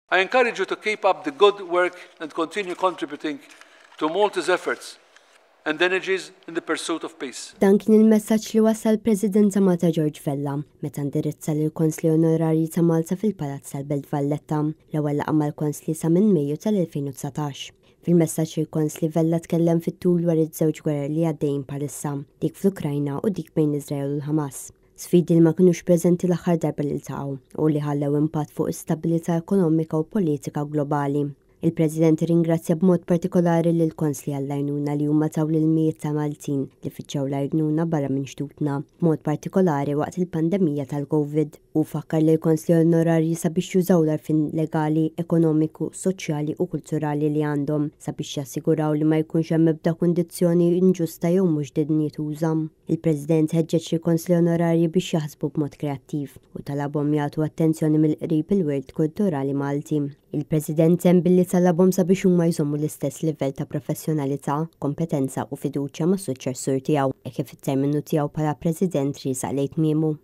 I encourage you to keep up the good work and continue contributing to Malta's efforts and energies in the pursuit of peace. Dan kien il-messaġġ li wassal il-President ta' Malta George Vella meta indirizza lill-Konsli Onorarji ta' Malta fil-Palazz tal-Belt Valletta, l-ewwel laqgħa mal-Konsli sa minn Mejju tal-2019. Fil-messaġġ il-Konsli Vella tkellem fit-tul dwar iż-żewġ gwerer li għaddejjin bħalissa, dik fl-Ukrajna u dik bejn Iżrael u l-Ħamas. Sfidi li ma kinux preżenti l-aħħar darba li ltaqgħu u li ħallew impatt fuq is-stabbilità ekonomika u politika globali. Il-President irringrazzja b'mod partikolari lill-Konsli għall-għajnuna li huma taw lil mijiet ta' Maltin li fittxew l-għajnuna barra minn xtutna, b'mod partikolari waqt il-pandemija tal-Covid. Hu fakkar lill-Konsli Onorarji sabiex jużaw l-għarfien legali, ekonomiku, soċjali u kulturali li għandhom sabiex jassiguraw li ma jkunx hemm ebda kundizzjoni inġusta jew mhux dinjituża. Il-President ħeġġeġ lill-Konsli Onorarji biex jaħsbu b'mod kreattiv u talabhom jagħtu attenzjoni mill-qrib il-wirt kulturali Malti. Il-President temm billi talabhom sabiex huma jżommu l-istess livell ta' professjonalità, kompetenza u fiduċja mas-suċċessur tiegħu hekk kif it-terminu tiegħu bħala President riesaq lejn tmiemu.